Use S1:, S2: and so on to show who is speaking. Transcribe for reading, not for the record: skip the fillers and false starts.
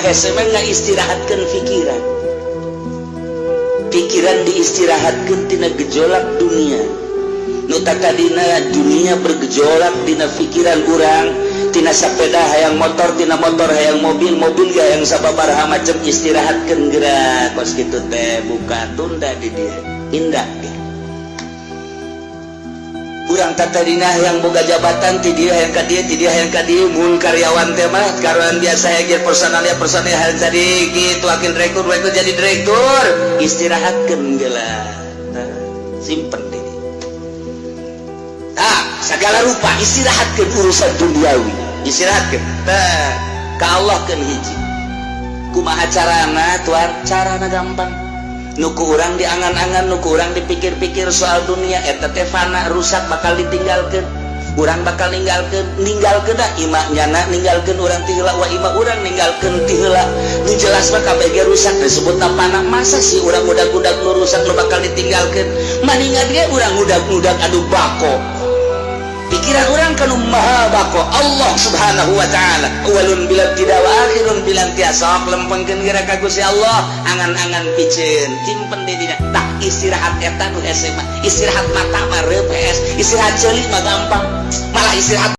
S1: hese mah ngaistirahatkeun pikiran. Pikiran diistirahatkeun tina gejolak dunia nu tadina dunia bergejolak dina pikiran urang, tina sepeda hayang motor, tina motor hayang mobil, mobil hayang sababaraha macam. Istirahatkeun geura kos kitu teh, buka tunda di dieu indah. Urang tadina yang boga jabatan, ti dieu hayang ka dieu, ti dieu hayang ka dieu. Mun karyawan teh mah karyawan biasa hayang personalnya, personalnya hayang jadi gitu, wakil direktur, wakil jadi direktur. Istirahatkeun geura. Nah, simpen di dieu. Nah, segala rupa istirahatkeun urusan duniawi, istirahatkeun. Tah, ka Allah keun hiji. Kumaha carana, tuan? Carana gampang. Nu ku urang diangan-angan, nu ku urang dipikir-pikir soal dunia eta teh fana, rusak, bakal ditinggalkeun. Urang bakal ninggalkeun, ninggalkeun dah imah nyana, ninggalkeun urang ti heula, wa imah urang ninggalkeun ti heula. Nu jelas mah kabeh ge rusak, disebut fana. Masa sih urang udag-udag nu rusak, nu bakal ditinggalkeun? Maningan ge urang udag-udag anu bako, pikiran urang ka nu maha bako, Allah Subhanahu wa Ta'ala, awwalun bila ibtida wa akhirun bila intiha. Sok lempengkeun geura ka Gusti Allah angan-angan, piceun, simpen di dinya. Tah, istirahat eta nu hese mah. Istirahat mata mah reupes, istirahat ceuli mah gampang, malah istirahat.